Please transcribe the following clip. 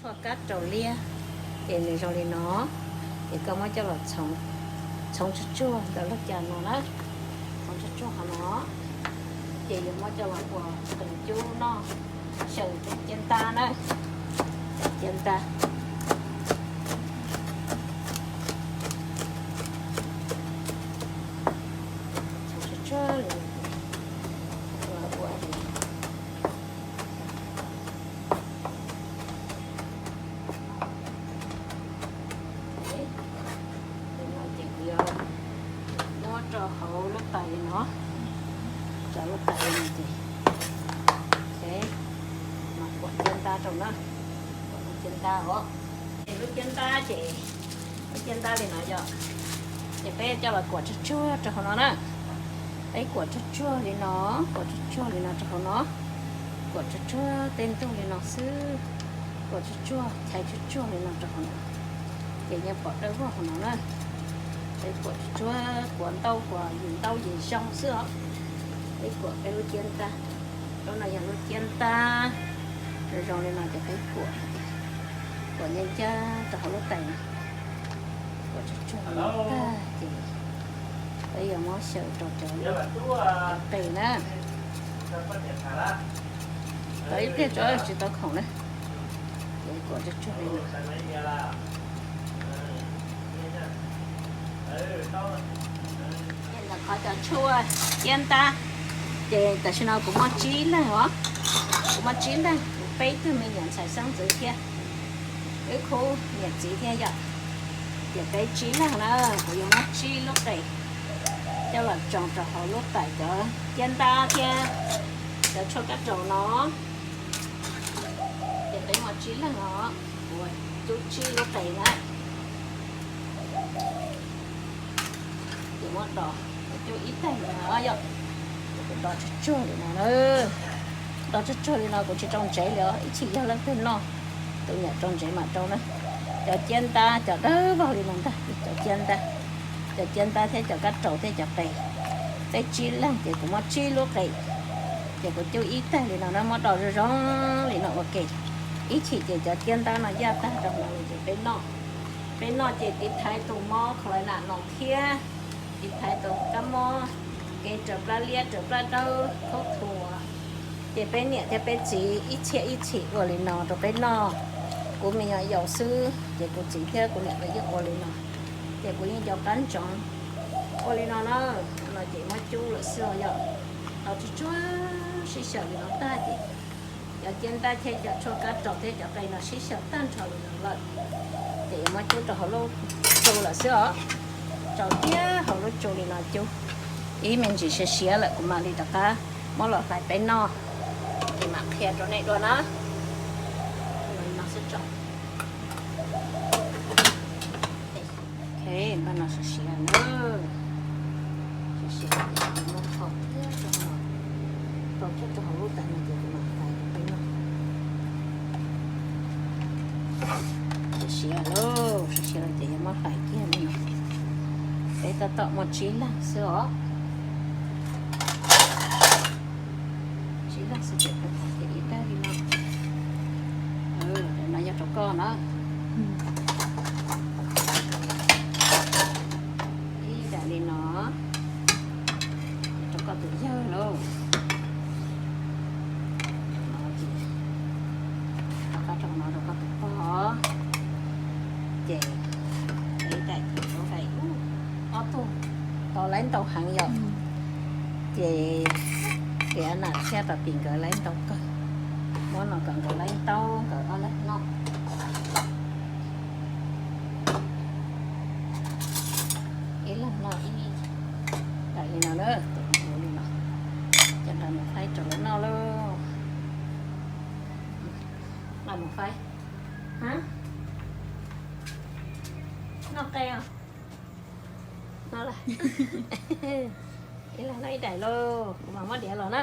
Koj kab raus liab, ces nws zoo li no, ces koj muab coj los txhoov tsuag tsuag ntawm lub cas no na, txhoov tsuag tsuag qhov no, ces yuav muab coj los ua qees cub noj, xyaw rau ciab ntab na, ciab ntab. Txhoov tsuag tsuag li, ua ua li. Ces no ces kuv yuav muab rau hauv lub tais li no, rau lub tais li no ces, ces mas kuam ciab ntab rau na, kuam lub ciab ntab os. Ces lub ciab ntab ces, lub ciab ntab li no yom, ces peb coj los kuam tsuag tsuag rau hauv no na. Peb kuam tsuag tsuag li no, kuam tsuag tsuag li no rau hauv no, kuam tsuag tsuag tej ntug li no xwb, kuam tsuag tsuag, chais tsuag tsuag li no rau hauv no, ces yeej pom dawb vog hauv no na. Peb kuam tsuag tsuag, kuam ntau kuam yim ntau yim zoo xwb os. Peb kuam peb lub ciab ntab, lub no yog lub ciab ntab zoo zoo li no ces peb kuam, kuam ncaj ncaj rau hauv lub tais no. Kuam tsuag tsuag li no tag ces peb yuav muab xyaw rau cov qe na. Tau ib pliag tso tsis tau khoom na, ces kuam tsuag tsuag li no. Ces ntawm qhov cov tshuaj ciab ntab, ces tam sim no kuv muaj tsib leeg os, kuv muaj tsib leeg, kuv peb tug me nyuam ntxhais xeeb ntxwv thiab, wb khub niam txiv thiab yom. Ces peb tsib leeg na, kuv yuav muab tsib lub qe coj los tso rau hauv lub tais cov ciab ntab thiab cov tshuaj kab raus no. Ces peb muaj tsib leeg os, kuv cub tsib lub qe na. Ces muab do, cub ib teg li no yom. Ces kuv do tsuag tsuag li no na, do tsuag tsuag li no kuv tsis rau ntsev li os, ib chim yog leej twg noj, tus niam rau ntsev mam rau na. Cov ciab ntab cov dawb vog li no ntag, cov ciab ntab, cov ciab ntab thiab cov kab raus thiab cov qe. Peb tsib leeg ces kuv muab tsib lub qe, ces kuv cub ib teg li no na, muab do zoo zoo li no ua ke. Ib chim ces cov ciab ntab no yaj tag rau hauv no ces peb noj. Peb noj ces tiv thaiv tus mob khaus las nas no thiab tiv thaiv tus kab mob, kev raws plab liab raws plab dawb khaub thuas. Ces peb niam thiab peb txiv ib txhiab ib txhis ua li no rau peb noj. Kuv me nyuam yaus xwb ces kuv txiv thiab kuv niam lawv yeej ua li no, ces kuv yeej nco qab ntsoov ua li no na. No ces muab cub lawm xwb os yom. Tau tsuag tsuag sib xyaw li no tag ces cov ciab ntab thiab cov tshuaj kab raus thiab cov qe no sib xyaw tag nrho li no lawm, ces yuav muab cub rau hauv lub tsu lawm xwb os. Rau kiag hauv lub tsu li no cub ib me ntsis siav siav lawm kuv mam li rov qab muab los hlais peb noj, ces mam qhia rau nej dua na. Li no xwb tso. Ok, npaj no siav siav na, siav siav ces kuv muab rho kiag rau hauv, rho kiag rau hauv lub tais no ces kuv mam hlais rau peb noj. Siav siav lauj, siav siav lawm ces yuav muab hlais kiag li no. Peb tab tom muaj tsib leeg xwb os. Tsib leeg xwb ces peb hlais kiag ib teg li no. Cov no yog rau koj na. Ib daim li no rau koj tus yawg lauj. No ces rov qab rau no rau koj tus pog. Ces ib daim ces rau daim ub, ob tug tau laib ntau heev yom. Ces tias Nam thiab Paj Pis nkawd laib ntau kawg, muab no kom nkawd laib tau nkawd ob leeg noj. Ib leeg noj ib daim li no na, tus ua li no. Ces nqa mus faib rau lawv noj lauj. Nqa mus faib. Noj qe os. Noj lawm. Ib leeg noj ib daim lauj, kuv mam muab diav los na.